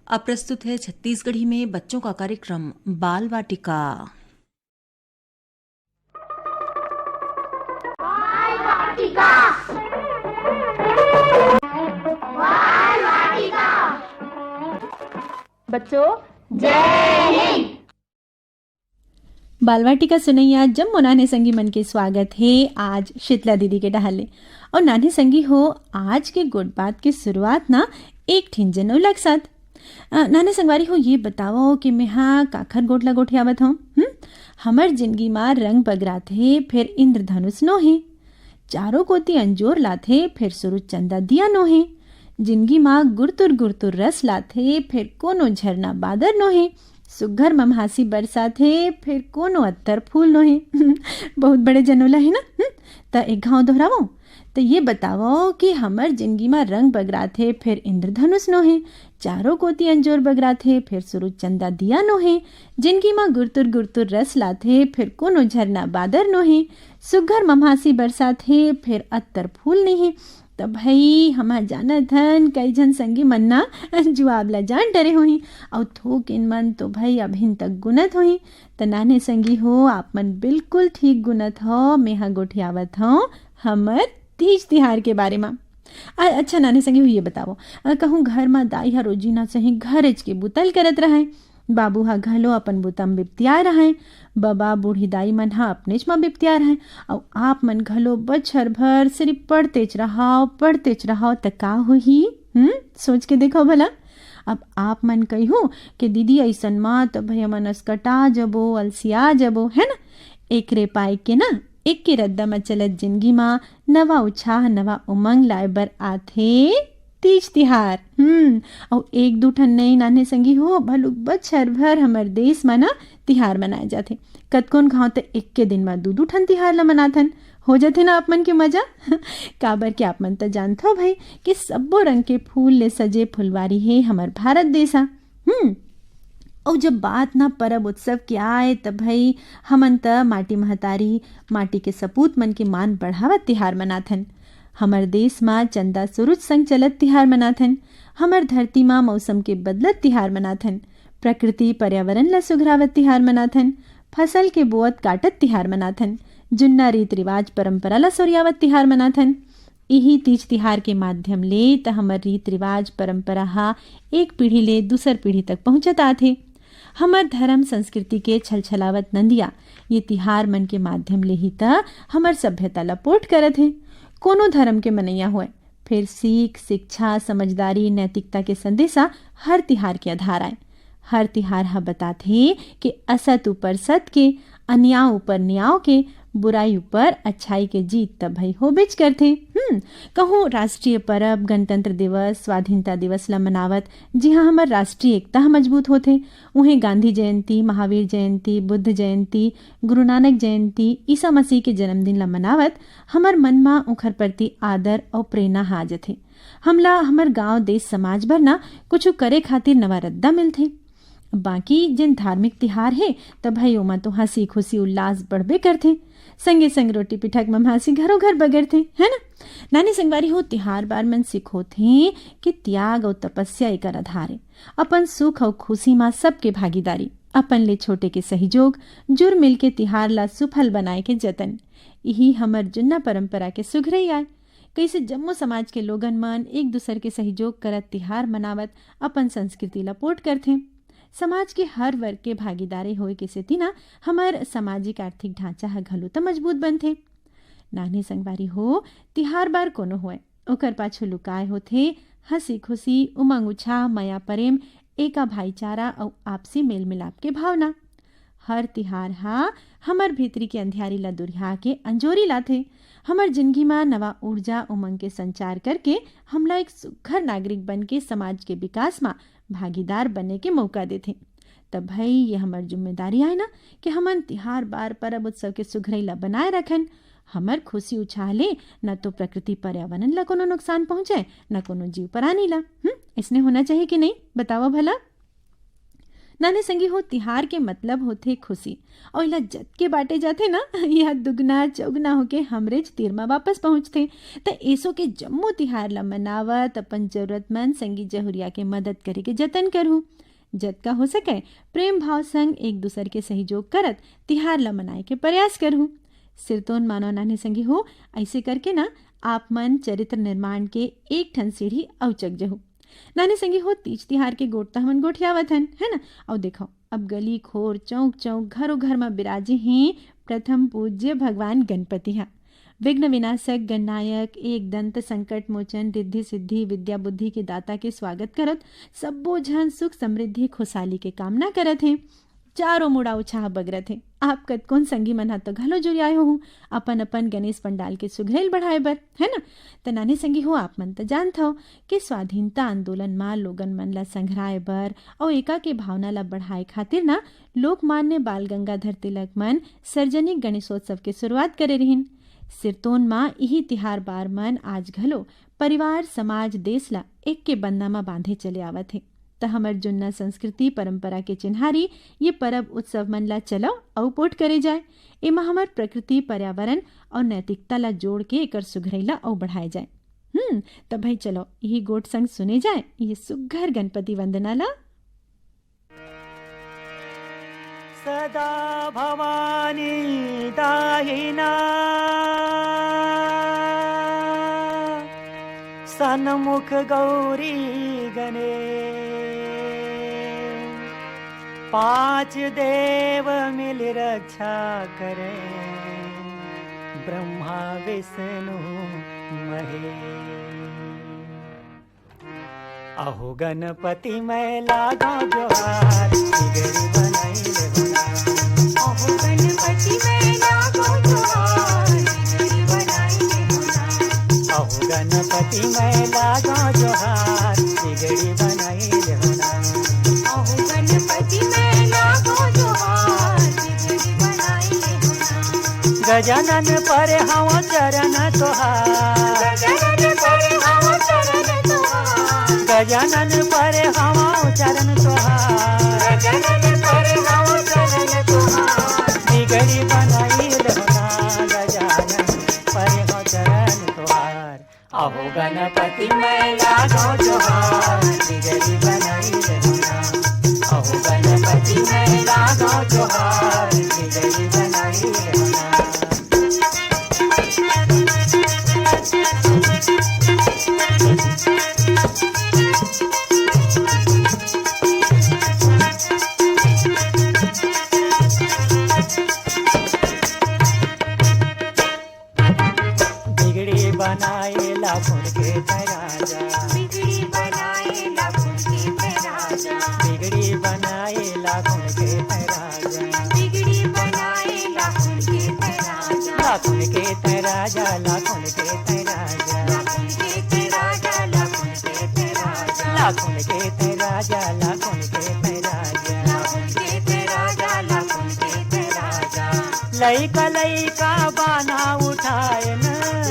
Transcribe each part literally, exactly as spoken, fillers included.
अब प्रस्तुत है छत्तीसगढ़ी में बच्चों का कार्यक्रम बाल वाटिका। बच्चों, जय हिंद। बालवाटिका सुनैया जम्मो नान्हे संगी मन के स्वागत हे आज शीतला दीदी के डहार ले। अउ नान्हे संगी हो, आज के गोठ बात के शुरुआत ना एक ठिन जनौला के साथ। अ, नान्हे संगवारी हो, ये बतावव कि मेहा काखर गोठ ला गोठियावत हंव? हम्म? हमर जिनगी मा रंग बगरात हे, फेर इंद्रधनुष नो हे। चारों कोती अंजोर लाथे, फेर सुरुज चंदा दिया नो हे। जिनगी मा गुरतुर गुरतुर रस लाथे, फेर कोनो झरना बादर नो हे। सुग्घर ममहासी बरसाथे, फेर कोनो अत्तर फूल नो हे। बहुत बड़े जनोला हे ना? हम्म? त एक घांव दोहरावो। त ये बतावो कि हमर जिनगी मा रंग बगराथे, फेर इंद्रधनुष नो हे। चारों कोती अंजोर बगराथे, फेर सुरुज चंदा दिया नो हे। जिनगी मा गुरतुर गुरतुर रस लाथे, फेर कोनो झरना बादर नो हे। सुग्घर ममहासी बरसाथे, फेर अत्तर फूल नी हे। त भई, हमर जानत हन, कई झन संगी मन ना जुआब ला जान डरे होही, अउ थोकिन मन तो भई अभिन तक गुनत होही। त नान्हे संगी हो, आप मन बिल्कुल ठीक गुनत हो, मेहा गोठियावत हंव हमर तीज तिहार के बारे मा। अ-, अच्छा नान्हे संगी हो, ये बतावो, अ, कहूँ घर मा दाई हा रोजी ना सही घरेच के बुता ल करत रहय, बाबू हा घलो अपन बुता म बिपतियाय रहय, बबा बूढ़ी दाई मन हा अपनेच म बिपतियाय रहय, अउ आप मन घलो बछर भर सिरिफ पढ़तेच रहव, पढ़तेच रहव, त का होही? हम्म, सोच के देखव भला। अब आप मन कहिहू कि दीदी अइसन म त भई हमन असकटा जबो, अलसिया जबो, है ना? एकरे पाय के ना, एके रद्दा म चलत जिनगी म नवा उछाह, नवा उमंग लाए बर आथे तीज तिहार। हम्म, अउ एक दू ठन नई नान्हे संगी हो, भलुक बछर भर हमर देश म ना तिहार मनाए जाथे। कतकोन घांव त एके दिन म दू दू ठन तिहार ल मनाथन। हो जाथे ना आप मन के मजा? काबर के आप मन त जानथव भई कि सब्बो रंग के फूल ले सजे फुलवारी हे हमर भारत देश ह। हम्म, अउ जब बात ना परब उत्सव के आए, त भई हमन त माटी महतारी, माटी के सपूत मन के मान बढ़ावत तिहार मनाथन। हमर देश म चंदा सुरुज संग चलत तिहार मनाथन। हमर धरती म मौसम के बदलत तिहार मनाथन। प्रकृति पर्यावरण ल सुघरावत तिहार मनाथन। फसल के बोअत काटत तिहार मनाथन। जुन्ना रीत रिवाज परंपरा ल सोरियावत तिहार मनाथन। इही तीज तिहार के माध्यम ले त हमर रीत रिवाज परंपरा ह एक पीढ़ी ले दूसर पीढ़ी तक पहुंचत आत हे। हमर धरम संस्कृति के छलछलावत नंदिया ये तिहार मन के माध्यम ले ही त हमर सभ्यता ल पोठ करत हे। कोनो धरम के मनैया होय, फेर सीख, शिक्षा, समझदारी, नैतिकता के संदेशा हर तिहार के आधार आय। हर तिहार ह बताथे कि असत ऊपर सत के, अन्याय ऊपर न्याय के, बुराई ऊपर अच्छाई के जीत त भई होबेच करथे। हम्म, कहूँ राष्ट्रीय परब, गणतंत्र दिवस, स्वाधीनता दिवस ल मनावत, जिहां हमर राष्ट्रीय एकता ह मजबूत होथे, उहें गांधी जयंती, महावीर जयंती, बुद्ध जयंती, गुरु नानक जयंती, ईसा मसीह के जन्मदिन ल मनावत, हमर मन म उंखर प्रति आदर अउ प्रेरणा ह आ जथे। हमला हमर गांव, देश, समाज बर ना कुछु करे खातिर नवा रद्दा मिलथे। बाकी जेन धार्मिक तिहार हे, त भई ओमा तो हंसी, खुशी, उल्लास बढ़बे करथे। संगे संग रोटी पिठा के ममहासी घरो घर बगरथे, है ना? नानी संगवारी हो, तिहार बार मन सिखोथे कि त्याग अउ तपस्या एकर आधार हे। अपन सुख अउ खुशी मा सबके भागीदारी, अपन ले छोटे के सहयोग, जुर मिल के तिहार ला सुफल बनाए के जतन, इही हमर जुन्ना परंपरा के सुघरई आय। कइसे जम्मो समाज के लोगन मन एक दूसर के सहयोग करत तिहार मनावत अपन संस्कृति ला पोठ करथे। समाज के हर वर्ग के भागीदारी होए के सेती ना हमर सामाजिक आर्थिक ढांचा ह घलो त मजबूत बनथे। नान्हे संगवारी हो, तिहार बार कोनो होय, ओकर पाछू लुकाए होथे हंसी खुशी, उमंग उछाह, मया परेम, एका भाईचारा अउ आपसी मेल मिलाप के भावना। हर तिहार हा हमर भीतरी के अंधियारी ला दुरिहा के अंजोरी लाथे। हमर जिनगी मा नवा ऊर्जा, उमंग के संचार करके हमला एक सुघर नागरिक बन के समाज के विकास मा भागीदार बने के मौका देथे। त भई, ये हमर जिम्मेदारी आय ना कि हमन तिहार बार, परब उत्सव के सुघरई ला बनाए रखन। हमर खुशी उछाह ले न तो प्रकृति पर्यावरण ला कोनो नुकसान पहुंचे, न कोनो जीव प्राणी ला। हम्म, इसने होना चाहिए कि नहीं? बतावा भला। नाने संगी हो, तिहार के मतलब होथे खुशी, अउ एला जतके बांटे जाथे ना, यह दुगना चौगना होके हमरेच तीर म वापस पहुंचथे। त एसो के जम्मो तिहार ल मनावत अपन जरूरतमंद संगी जहुरिया के मदद करे के जतन करहूं। जतका हो सकय, प्रेम भाव संग एक दूसर के सहयोग करत तिहार ल मनाए के प्रयास करहूं। सिरतोन मानो नाने संगी हो, अइसे करके ना, आप मन चरित्र निर्माण के एक ठन सीढ़ी अउ चघ जहू। नाने संगी हो, तीज तिहार के गोठ त हमन गोठियावत हन, है ना? अउ देखो, अब गली खोर, चौक चौक, घरो घर म बिराजे हे प्रथम पूज्य भगवान गणपति ह। विघ्न विनाशक, गणनायक, एक दंत, संकट मोचन, रिद्धि सिद्धि, विद्या बुद्धि के दाता के स्वागत करत सब्बो झन सुख समृद्धि खुशहाली के कामना करत हे। चारों मुड़ा उछाह बगरत हे। आप कतकोन संगी मन ह तो घलो जुरियाए होहू, अपन अपन गणेश पंडाल के सुघरई ल बढ़ाए बर, है ना? त नाने संगी हो, आप मन त जानत हव कि स्वाधीनता आंदोलन म लोगन मन ला संघराए बर अउ एका के भावना ला बढ़ाए खातिर ना, लोकमान्य बाल गंगाधर तिलक मन सर्जनिक गणेशोत्सव के शुरुआत करे रिहिन। सिरतोन म इही तिहार बार मन आज घलो परिवार, समाज, देश ला एक के बंधा म बांधे चले आवत हे। त हमर जुन्ना संस्कृति परंपरा के चिन्हारी ये परब उत्सव मन ला चलो अउ पोठ करे जाए। एमा हमर प्रकृति, पर्यावरण अउ नैतिकता ला जोड़ के एकर सुघरई ला अउ बढ़ाए जाए। हम्म, त भाई चलो, इही गोठ संग सुने जाए ये सुघर गणपति वंदना ला। सदा भवानी दाहिना, सन्मुख गौरी गणेश, पांच देव मिल रक्षा करें, ब्रह्मा विष्णु महेश। अहो गणपति मैं लागो जोहार, बिगड़ी बनाई ले हो ना। अहो गणपति मैं लागो जोहार, बिगड़ी बनाई ले हो ना। अहो गणपति मैं लागो जोहार, बिगड़ी बनाई ले हो ना। अहो गणपति मैं लागो जोहार, बिगड़ी बनाई ले हो ना। गजानन परे हवा चरण तोहार। गजानन परे हवा चरण तोहार। गजानन परे हवा चरण तोहार। गजानन परे हवा चरण तोहार। बिगड़ी बनाई ले हो ना, गजानन परे हवा चरण तोहार। अहो गणपति मैं लागो जोहार, बिगड़ी बनाई ले हो ना। अहो गणपति मैं लागो जोहार, बिगड़ी बनाई ले हो ना। बिगड़ी बनाए लाखुन के तै राजा। बिगड़ी बनाए लाखुन के तै राजा। बिगड़ी बनाए लाखुन के तै राजा। बिगड़ी बनाए लाखुन के तै राजा। लाखुन के तै राजा, लाखुन के तै राजा। लाखुन के तै राजा, लाखुन के तै राजा। लाखुन के तै राजा, लाखुन के तै राजा। लाखुन के तै राजा, लाखुन के तै राजा। लइका लइका बाना उठाएन।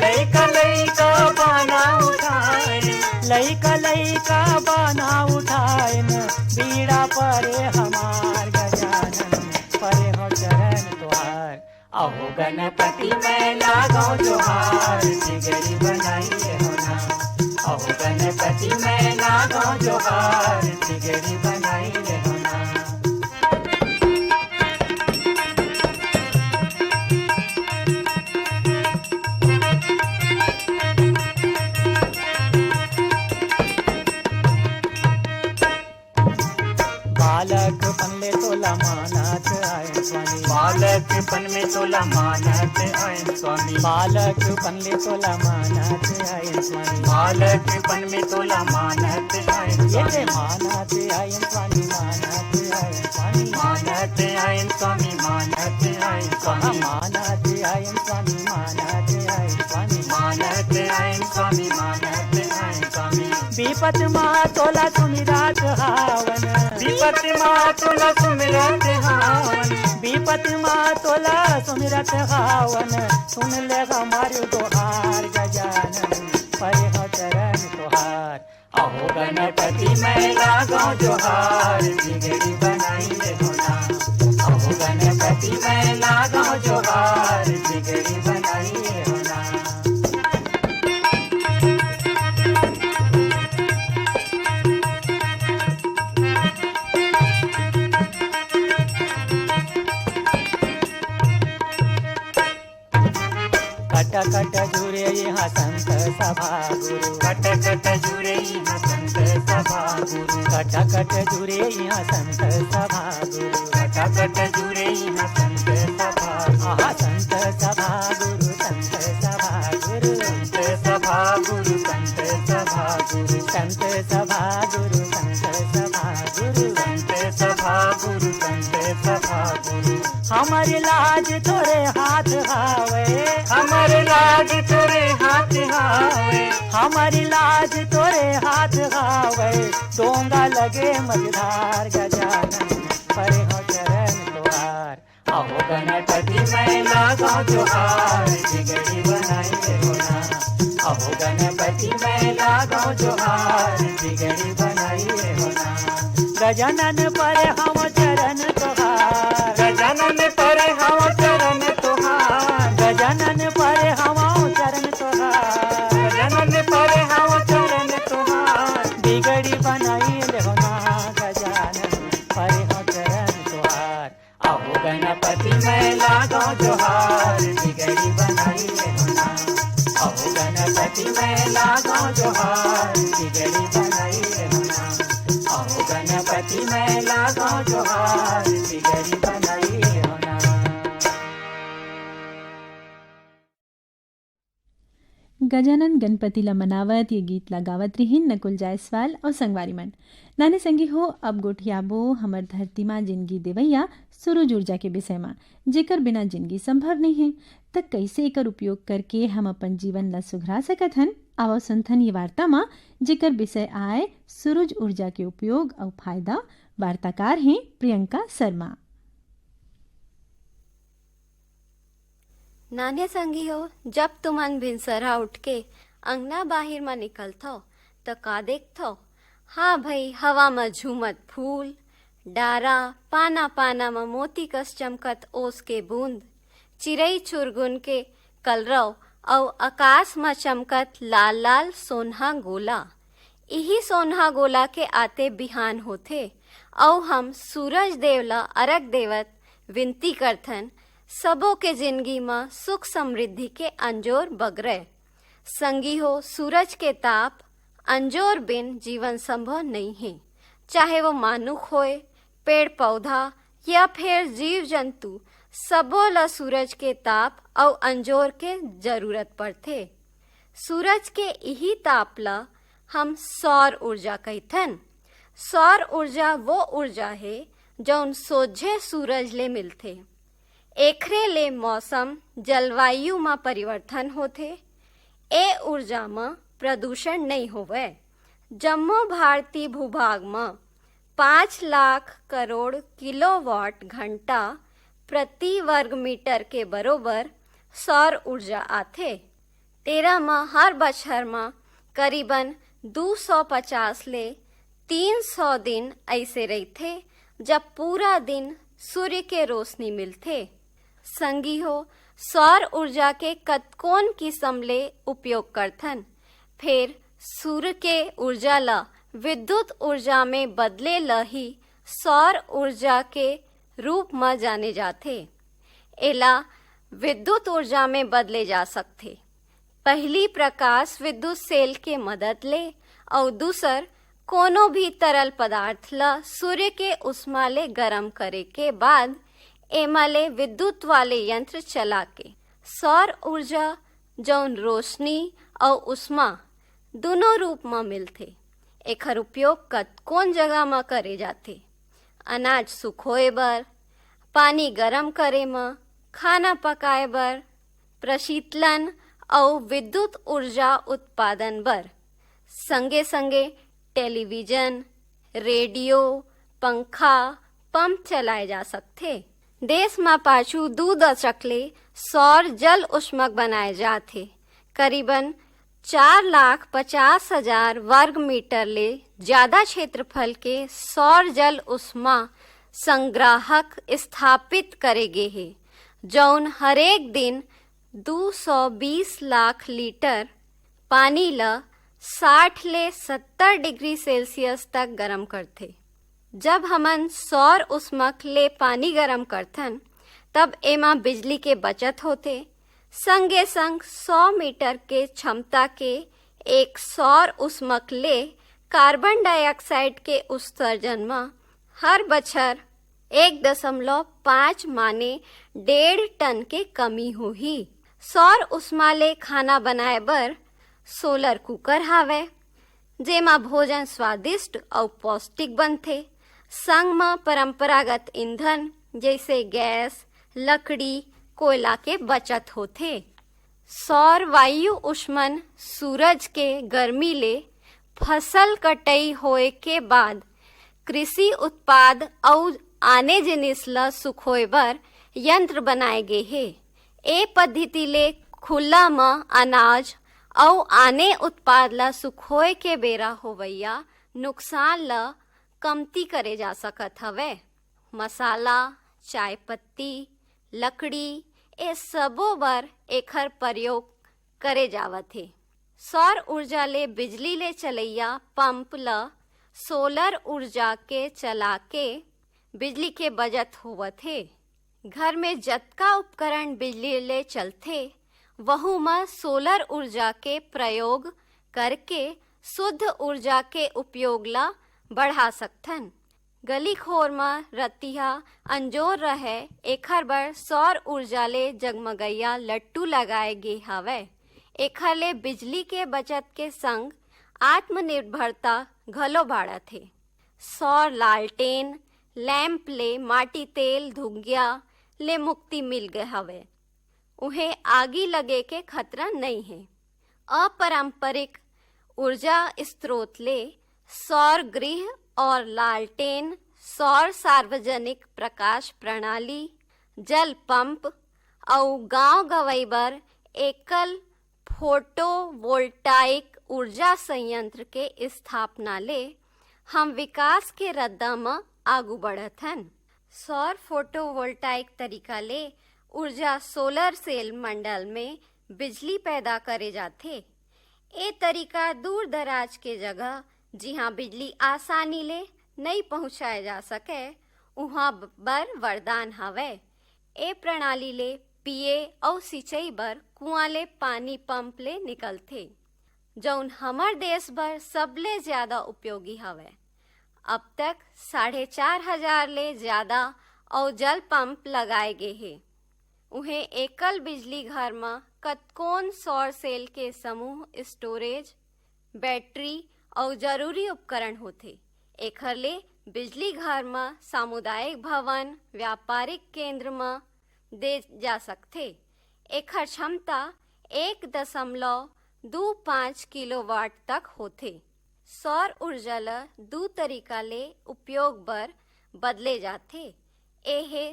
लइका लइका बाना उठाएन। लइका लइका बाना उठाएन। बीड़ा परे हमार गजानन, परे हो चरण तोहार। अहो गणपति मैं लागो जोहार, बिगड़ी बनाई ले हो ना। अहो गणपति मैं लागो जोहार, बिगड़ी बनाई ले हो ना। बालकपन ले तोला मानत आएन स्वामी। बालकपन में तोला मानत आएन स्वामी। बालकपन ले तोला मानत आएन स्वामी। बालकपन में तोला मानत आएन ये स्वामी। ते मानत आएन स्वामी, मानत आएन स्वामी। मानत आएन स्वामी, मानत आएन स्वामी। मानत आएन स्वामी, मानत आएन स्वामी। मानत आएन स्वामी, मानत आएन स्वामी। विपत मा तोला सुमिरत हावन। विपत मा तोला सुमिरत हावन। विपत मा तोला सुमिरत हावन। सुन ले हमार दोहार गजानन, परे हो चरण तोहार। अहो गणपति मैं लागो जोहार, बिगड़ी बनाई ले हो ना। अहो गणपति मैं लागो जोहार, बिगड़ी बनाई ले हो ना। कट कट जुरे इहाँ संत सभा गुरु। कट कट जुरे इहाँ संत सभा गुरु। कट कट जुरे इहाँ संत सभा गुरु। कट कट जुरे इहाँ संत सभा गुरु। आहा संत सभा गुरु, संत सभा गुरु। संत सभा गुरु, संत सभा गुरु। संत सभा गुरु, संत सभा गुरु। संत सभा गुरु, संत सभा गुरु। हमर लाज तोरे हाथ हावे। हमर लाज तोरे हाथ हावे। हमर लाज तोरे हाथ हावे। डोंगा लगे मझधार गजानन, परे हो चरण तोहार। अहो गणपति मैं लागो जोहार, बिगड़ी बनाई ले हो ना। अहो गणपति मैं लागो जोहार, बिगड़ी बनाई ले हो ना। गजानन परे हव चरण तोहार। गजानन परे हव चरण तोहार। गजानन परे हव चरण तोहार। गजानन परे हव चरण तोहार। बिगड़ी बनाई ले हो ना गजानन, परे हव चरण तोहार। अहो गणपति मैं लागो जोहार, बिगड़ी बनाई ले हो ना। अहो गणपति मैं लागो जोहार, बिगड़ी बनाई ले हो ना। अहो गणपति मैं लागो जोहार, बिगड़ी बनाई ले हो ना। गजानन गणपति ला मनावत ये गीत ला गावत रिहिन नकुल जायसवाल अउ संगवारी मन। नाने संगी हो, अब गोठियाबो हमर धरती मा जिनगी देवैया सूरज ऊर्जा के विषय मा, जेकर बिना जिनगी संभव नइ हे। त कइसे एकर उपयोग करके हम अपन जीवन ला सुघरा सकत हन? आवव सुनथन ये वार्ता मा, जेकर विषय आय सूरज ऊर्जा के उपयोग अउ फायदा। वार्ताकार हे प्रियंका शर्मा। नान्हे संगी हो, जब तुमन भिनसरहा उठ के अंगना बाहिर म निकलथव, त का देखथव? हाँ भई, हवा म झूमत फूल, डारा, पाना-पाना म मोती कस चमकत ओस के बूंद, चिरई चुरगुन के कलरव अउ अकास म चमकत लाल-लाल सोनहा गोला। इही सोनहा गोला के आते बिहान होथे अउ हम सूरज देव ल अरघ देवत विनती करथन, सबो के जिनगी म सुख समृद्धि के अंजोर बगरय। संगी हो, सूरज के ताप अंजोर बिन जीवन संभव नइ हे। चाहे वो मानुख होय, पेड़ पौधा या फेर जीव जंतु, सबो ल सूरज के ताप अउ अंजोर के जरूरत पड़थे। सूरज के इही ताप ल हम सौर ऊर्जा कहिथन। सौर ऊर्जा वो ऊर्जा हे, जउन सोझे सूरज ले मिलथे। एखरे ले मौसम, जलवायु म परिवर्तन होथे। ए ऊर्जा म प्रदूषण नइ होवय। जम्मो भारतीय भूभाग म पाँच लाख करोड़ किलोवाट घंटा प्रति वर्ग मीटर के बरोबर सौर ऊर्जा आथे। तेरा म हर बछर म करीबन दू सौ पचास ले तीन सौ दिन अइसे रहिथे, जब पूरा दिन सूर्य के रोशनी मिलथे। संगी हो, सौर ऊर्जा के कतकोन किसम ले उपयोग करथन, फेर सूर्य के ऊर्जा ल विद्युत ऊर्जा में बदले ल ही सौर ऊर्जा के रूप म जाने जाथे। एला विद्युत ऊर्जा में बदले जा सकथे। पहिली प्रकाश विद्युत सेल के मदद ले अउ दूसर कोनो भी तरल पदार्थ ल सूर्य के उष्मा ले गरम करे के बाद एमा ले विद्युत वाले यंत्र चला के सौर ऊर्जा, जउन रोशनी अउ उष्मा दुनों रूप म मिलथे। एखर उपयोग कतकोन जगह म करे जाथे। अनाज सुखोए बर, पानी गरम करे म, खाना पकाए बर, प्रशीतलन अउ विद्युत ऊर्जा उत्पादन बर। संगे-संगे टेलीविजन, रेडियो, पंखा, पंप चलाए जा सकथे। देश म पाछू दू दशक ले सौर जल उष्मक बनाए जात हे। करीबन चार लाख पचास हजार वर्ग मीटर ले ज्यादा क्षेत्रफल के सौर जल उष्मा संग्राहक स्थापित करे गे हे, जौन हरेक दिन दू सौ बीस लाख लीटर पानी ल साठ ले सत्तर डिग्री सेल्सियस तक गरम करथे। जब हमन सौर उष्मक ले पानी गरम करथन, तब एमा बिजली के बचत होथे। संगे संग सौ मीटर के क्षमता के एक सौर उष्मक ले कार्बन डाइऑक्साइड के उत्सर्जन म हर बछर एक दशमलव पाँच माने डेढ़ टन के कमी होही। सौर उष्मा ले खाना बनाए बर सोलर कुकर हावय, जेमा भोजन स्वादिष्ट अउ पौष्टिक बनथे। संग म परंपरागत ईंधन जइसे गैस, लकड़ी, कोयला के बचत होथे। सौर वायु उष्मन सूरज के गर्मी ले फसल कटई होए के बाद कृषि उत्पाद अउ आने जिनिस ल सुखोए बर यंत्र बनाए गे हे। ए पद्धति ले खुला म अनाज अउ आने उत्पाद ल सुखोए के बेरा होवइया नुकसान ल कमती करे जा सकत हवय। मसाला, चाय पत्ती, लकड़ी, ए सबो बर एखर प्रयोग करे जावत हे। सौर ऊर्जा ले बिजली ले चलइया पंप ल सोलर ऊर्जा के चला के बिजली के बचत होवत हे। घर में जतका उपकरण बिजली ले चलथे, वहू म सोलर ऊर्जा के प्रयोग करके शुद्ध ऊर्जा के उपयोग ल बढ़ा सकथन। गली खोर म रतिहा अंजोर रहय, एखर बर सौर ऊर्जा ले जगमगइया लट्टू लगाए गे हवय। एखर ले बिजली के बचत के संग आत्मनिर्भरता घलो बाढ़त हे। सौर लालटेन लैंप ले माटी तेल धुंगिया ले मुक्ति मिल गए हवय। उहें आगी लगे के खतरा नइ हे। अपरंपरिक ऊर्जा स्रोत ले सौर गृह और लालटेन, सौर सार्वजनिक प्रकाश प्रणाली, जल पंप अउ गांव गंवई बर एकल फोटोवोल्टाइक ऊर्जा संयंत्र के स्थापना ले हम विकास के रद्दा म आगू बढ़त हन। सौर फोटोवोल्टाइक तरीका ले ऊर्जा सोलर सेल मंडल में बिजली पैदा करे जाथे। ए तरीका दूर दराज के जगह, जिहां बिजली आसानी ले नइ पहुंचाए जा सकय, उहां बर वरदान हवय। ए प्रणाली ले पीए अउ सिंचई बर कुआं ले पानी पंप ले निकलथे, जउन हमर देश बर सबले ज्यादा उपयोगी हवय। अब तक साढ़े चार हजार ले ज्यादा अउ जल पंप लगाए गे हे। उहें, एकल बिजली घर म कतकोन सौर सेल के समूह, स्टोरेज, बैटरी अउ जरूरी उपकरण होथे। एखर ले बिजली घर म, सामुदायिक भवन, व्यापारिक केंद्र म दे जा सकथे। एखर क्षमता एक दशमलव दू पाँच किलोवाट तक होथे। सौर ऊर्जा ल दू तरीका ले उपयोग बर बदले जाथे। ए हे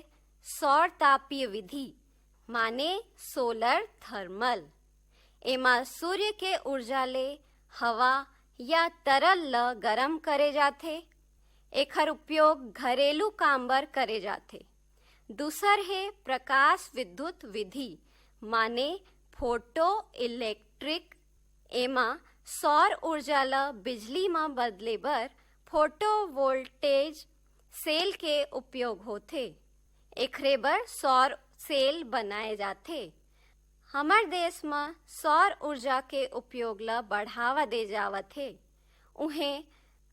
सौर तापीय विधि, माने सोलर थर्मल। एमा सूर्य के ऊर्जा ले हवा या तरल ल गरम करे जाथे। एखर उपयोग घरेलू काम बर करे जाथे। दूसर हे प्रकाश विद्युत विधि, माने फोटो इलेक्ट्रिक। एमा सौर ऊर्जा ल बिजली म बदले बर फोटोवोल्टेज सेल के उपयोग होथे। एखरे बर सौर सेल बनाए जाथे। हमर देश म सौर ऊर्जा के उपयोग ल बढ़ावा दे जावत हे। उहें,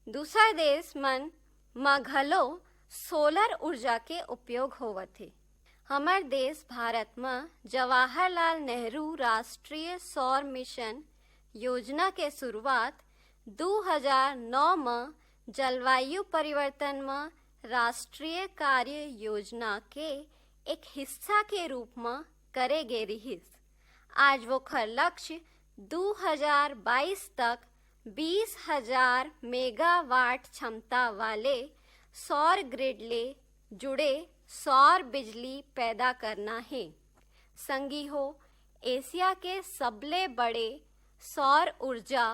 दूसर देश मन म घलो सोलर ऊर्जा के उपयोग होवत हे। हमर देश भारत म जवाहरलाल नेहरू राष्ट्रीय सौर मिशन योजना के शुरुआत दू हजार नौ म जलवायु परिवर्तन म राष्ट्रीय कार्य योजना के एक हिस्सा के रूप म करे गे रिहिस। आज वोखर लक्ष्य दू हजार बाईस तक बीस हजार मेगावाट क्षमता वाले सौर ग्रिड ले जुड़े सौर बिजली पैदा करना हे। संगी हो, एशिया के सबले बड़े सौर ऊर्जा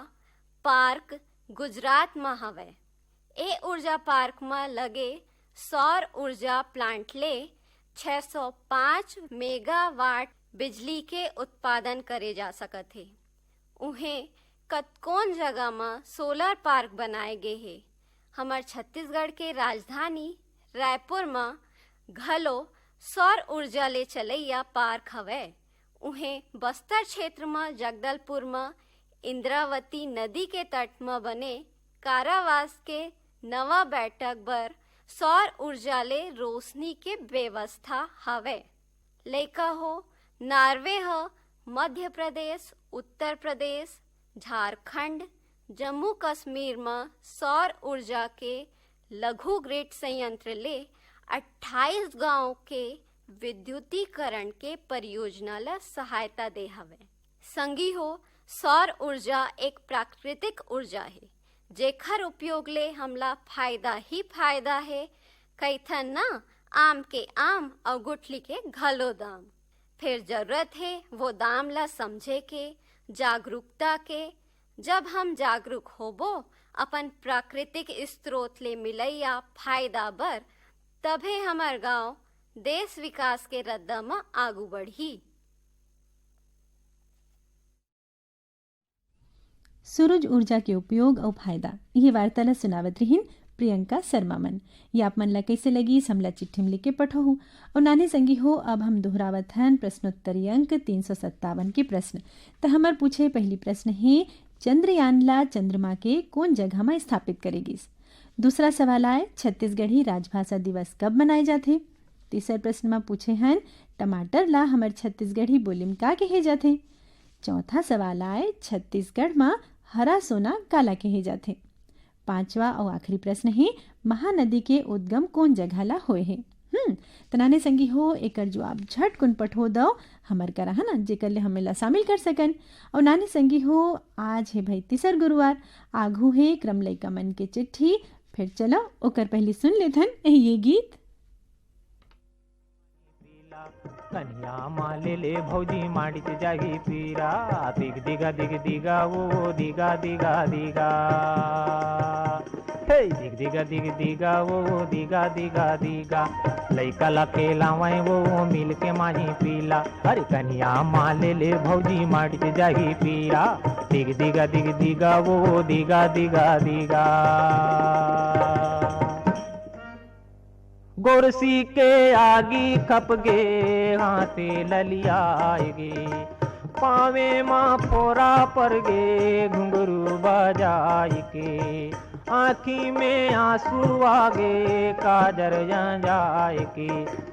पार्क गुजरात म हवय। ए ऊर्जा पार्क म लगे सौर ऊर्जा प्लांट ले छह सौ पाँच मेगावाट बिजली के उत्पादन करे जा सकत हे। उहें, कतकोन जगह म सोलर पार्क बनाए गे हे। हमर छत्तीसगढ़ के राजधानी रायपुर म घलो सौर ऊर्जा ले चलइया पार्क हवय। उहें, बस्तर क्षेत्र म जगदलपुर म इंद्रावती नदी के तट म बने कारावास के नवा बैठक बर सौर ऊर्जा ले रोशनी के व्यवस्था हवय। लइका हो, नार्वे ह मध्य प्रदेश, उत्तर प्रदेश, झारखंड, जम्मू कश्मीर म सौर ऊर्जा के लघु ग्रिड संयंत्र ले अट्ठाईस गांव के विद्युतीकरण के परियोजना ल सहायता दे हवय। संगी हो, सौर ऊर्जा एक प्राकृतिक ऊर्जा हे, जेखर उपयोग ले हमला फायदा ही फायदा हे। कहिथन ना, आम के आम अउ गुठली के घलो दाम। फेर जरूरत हे वो दाम ला समझे के, जागरूकता के। जब हम जागरूक होबो अपन प्राकृतिक स्रोत ले मिलइया फायदा बर, तभे हमर गांव देश विकास के रद्दा म आगू बढ़ही। सूरज ऊर्जा के उपयोग अउ फायदा, ये वार्ता ला सुनावत रिहिन प्रियंका शर्मा मन। ये आप मन ला कइसे लगिस, हमला चिट्ठी में लिख के पठोहू। अउ नान्हे संगी हो, अब हम दोहरावत हन प्रश्नोत्तरी अंक तीन सौ सत्तावन के प्रश्न। त हमर पूछे पहली प्रश्न हे, चंद्रयान ला चंद्रमा के कोन जगह म स्थापित करे गिस? दूसरा सवाल आय, छत्तीसगढ़ी राजभाषा दिवस कब मनाए जाथे? तीसर प्रश्न म पूछे हन, टमाटर ला हमर छत्तीसगढ़ी बोली म का कहे जाथे? चौथा सवाल आय, छत्तीसगढ़ म हरा सोना काला कहे जाथे? पांचवा अउ आखिरी प्रश्न हे, महानदी के उद्गम कोन जगह ला होए हे? हम्म, त नान्हे संगी हो, एकर जवाब झटकुन पठो दव हमर करा, है ना, जेकर ले हमन ला शामिल कर सकन। अउ नान्हे संगी हो, आज हे भाई तीसर गुरुवार, आघू हे क्रम लइका मन के चिट्ठी। फेर चलो, ओकर पहली सुन लेथन ये गीत। कनिया मा ले ले भौजी माड़िच जाही पीरा, दिग दिगा दिग दिगा वो दिगा दिगा दिगा। हे दिग दिगा दिग दिगा वो दिगा दिगा दिगा। लइका ला खेलावय वो मिल के माही पीला। अरे कनिया मा ले ले भौजी माड़िच जाही पीरा, दिग दिगा दिग दिगा वो दिगा दिगा दिगा। गोरसी के आगी खप गे, हाथे ललियाए गे, पावे मा फोरा पर गे, घुंघरू बजाए के, आँखी में आंसू आगे, काजर जाए के।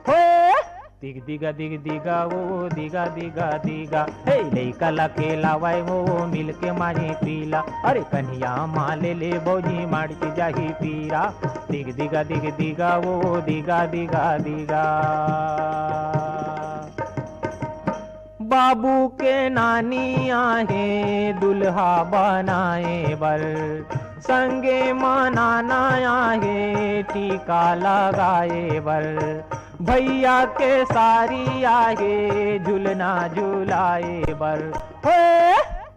हो दिग दिगा दिग दिगा वो दिगा दिगा दिगा। हे लइका ला खेलावय वो मिल के माही पीला। अरे कनिया मा ले ले भौजी माड़िच जाही पीरा, दिग दिगा दिग दिगा वो दिगा दिगा दिगा। बाबू के नानी आहे दुल्हा बनाए बर, संगे मा नाना आहे टीका लगाए बर, भैया के सारी आहे झुलना झुलाए बर। हे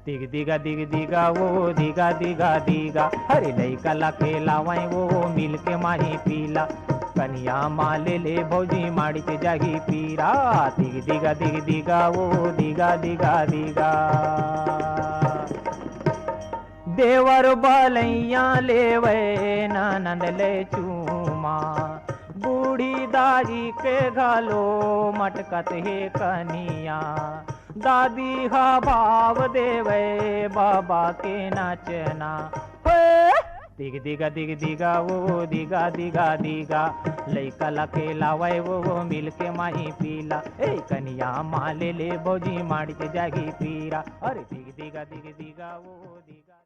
दिग दिगा दिग दिगा वो दिगा दिगा दिगा। हरे लइका ला खेलावय वो मिल के माही पीला। कनिया मा ले ले भौजी माड़िच जाही पीरा, दिग दिगा दिग दिगा वो दिगा दिगा दिगा। देवर बलैया लेवय ननद ले चूमा, बूढ़ी दाई के घलो मटकत हे कनिया। दादी हा भाव देवय बाबा के नचना। हे दिग दिगा दिग दिगा वो दिगा दिगा दिगा। लइका ला खेलावय वो मिल के माही पीला। ए कनिया मा ले ले भौजी माड़िच जाही पीरा। अरे दिग दिगा दिग दिगा वो दिगा।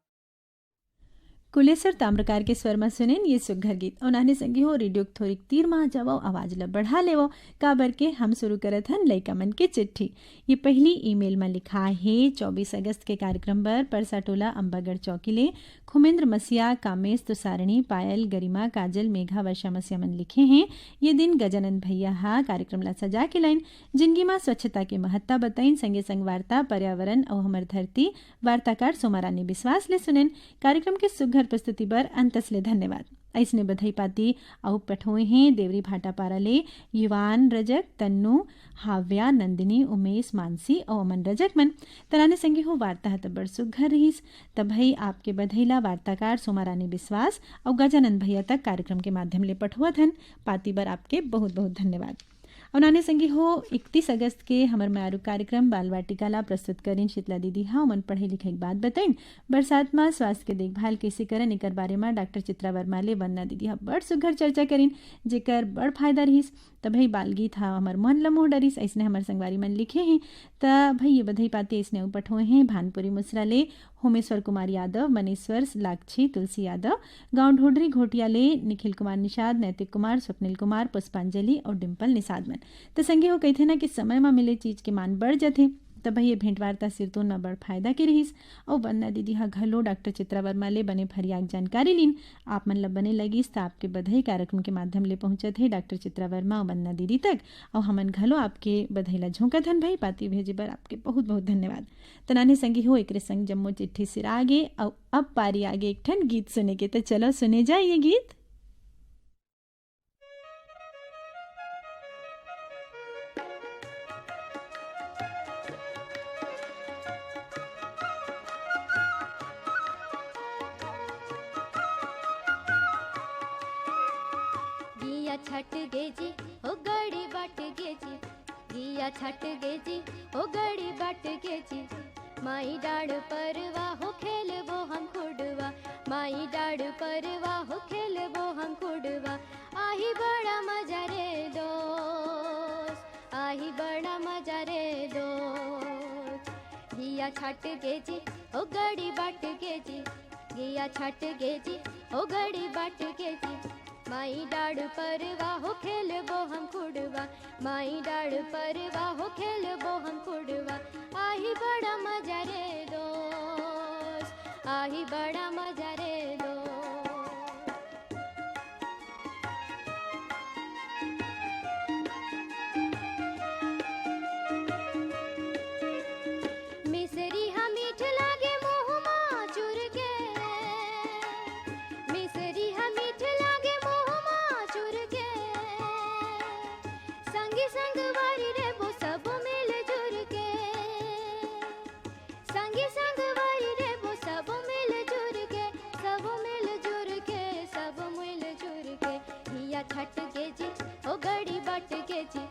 कुलेश्वर ताम्रकार के स्वर म सुनेन ये सुग्घर गीत। अउ नाने संगी हो, रेडियो के थोरिक तीर म आ जावव, आवाज ल बढ़ा लेवव, काबर के हम शुरू करत हन लइका मन के चिट्ठी। ये पहली ईमेल म लिखा हे, चौबीस अगस्त के कार्यक्रम बर परसा टोला अम्बागढ़ चौकी ले खुमेंद्र मसिया, कामेश तुसारणी, पायल, गरिमा, काजल, मेघा, वर्षा मसिया मन लिखे हैं, ये दिन गजानंद भैया हा कार्यक्रम ला सजा के लाइन, जिंदगी म स्वच्छता के महत्ता बताइन, संगे संग वार्ता, पर्यावरण अउ हमर धरती, वार्ताकार सोमा रानी विश्वास ले सुनेन। कार्यक्रम के सुघर प्रस्तुति बर अंतस ले धन्यवाद। अइसने बधई पाती अउ पठोए हैं देवरी भाटापारा ले युवान रजक, तन्नू, हाव्या, नंदिनी, उमेश, मानसी अउ अमन रजक मन। त नाने संगी हो, वार्ता ह त बड़ सुघर रहिस। त भई, आपके बधई ला वार्ताकार सोमा रानी विश्वास अउ गजानंद भैया तक कार्यक्रम के माध्यम ले पठोवत हन। पाती बर आपके बहुत बहुत धन्यवाद। अउ नाने संगी हो, इकतीस अगस्त के हमर मारू कार्यक्रम बाल वाटिका ला प्रस्तुत करिन शीतला दीदी हा। ओमन पढ़ई लिखई के बात बताइन, बरसात म स्वास्थ्य के देखभाल कइसे करन, एकर बारे म डॉक्टर चित्रा वर्मा ले वंदना दीदी हा बड़ सुघर चर्चा करिन, जेकर बड़ फायदा रहिस। त भई, बाल गीत हा हमर मन ल मोह डरिस, अइसने हमर संगवारी मन लिखे हैं। त भई, ये बधई पाती अइसने अउ पठोए हैं भानपुरी मुसरा ले होमेश्वर कुमार यादव, मनेश्वर, लाक्षी, तुलसी यादव, गांव ढोढरी घोटिया ले निखिल कुमार निषाद, नैतिक कुमार, स्वप्निल कुमार, पुष्पांजलि अउ डिम्पल निषाद मन। त संगी हो, कहिथे ना कि समय म मिले चीज के मान बढ़ जथे। त भई, ये भेंटवार्ता सिरतोन म बड़ फायदा के रहिस। अउ वंदना दीदी हा घलो डॉक्टर चित्रा वर्मा ले बने फरियाक जानकारी लीन। आप मन ल बने लगिस त आपके बधई कार्यक्रम के माध्यम ले पहुंचत हे डॉक्टर चित्रा वर्मा अउ वंदना दीदी तक। अउ हमन घलो आपके बधई ला झोंकत हन भई, पाती भेजे बर आपके बहुत बहुत धन्यवाद। त नाने संगी हो, एकरे संग जम्मो चिट्ठी सिरा गे अउ अब पारी आगे एक ठन गीत सुने के। त चलो सुने जाए ये गीत। गिया छट गे जी, ओ गड़ी बट गे जी, गिया छट गे जी, ओ गड़ी बट गे जी। माई डाड़ परवा हो खेलबो हम खुड़वा, माई डाड़ परवा हो खेलबो हम खुड़वा। आही बड़ा मजा रे दोस्त, आही बड़ा मजा रे दोस्त। गिया छट गे जी, ओ गड़ी बट गे जी, गिया छट गे जी, ओ गड़ी बट गे जी। माई डाड़ परवा हो खेलबो हम खुड़वा, माई डाड़ परवा हो खेलबो हम खुड़वा। आही बड़ा मजा रे दोस्त, आही बड़ा मजा रे दोस्त। मिसरी हा मीठ लागे मुँह मा चुर के, मिसरी हा मीठ लागे मुँह मा चुर के। संगी संगवारी रेबो सब मिल जुर के, संगी संगवारी रेबो सब मिल जुर के, सब मिल जुर के, सब मिल जुर के। गिया छट गे जी, ओ गड़ी बट गे जी,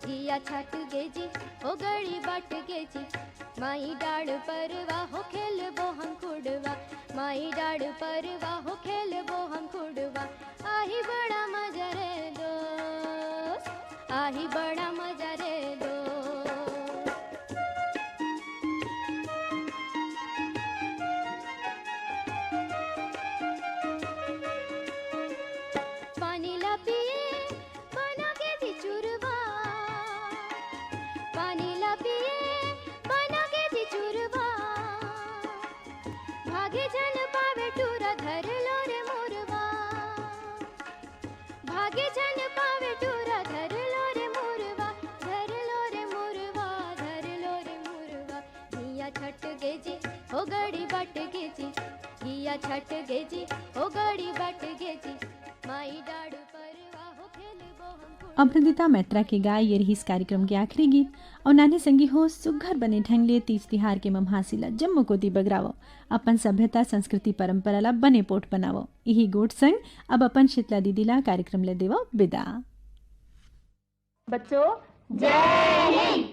गिया छट गे जी, ओ गड़ी बट गे जी। माई डाड़ परवा हो खेलबो हम खुड़वा, माई डाड़ परवा हो खेलबो हम खुड़वा। आही बड़ा मजा रे दोस्त, आही बड़ा मजा रे दोस्त। पानी ला पिए बना के जी चुरवा, पानी ला पिए बना के जी चुरवा। भागे झन पावे टूरा धर लो रे मुरवा, भागे झन पावे टूरा धर लो रे मुरवा, धर लो रे मुरवा, धर लो रे मुरवा। गिया छट गे जी, ओ गड़ी बट गे जी, गिया छट गे जी, ओ गड़ी बट गे जी। माई डाड़ परवा हो खेलबो हम खुड़वा। अमृता मैत्रा के गाय ये रहिस कार्यक्रम के आखिरी गीत। अउ नाने संगी हो, सुघर बने ढंग ले तीज तिहार के ममहासी ला जम्मो कोती बगरावव। अपन सभ्यता, संस्कृति, परंपरा ला बने पोठ बनावव। इही गोठ संग अब अपन शीतला दीदी ला कार्यक्रम ले देवव बिदा। बच्चों, जय हिंद।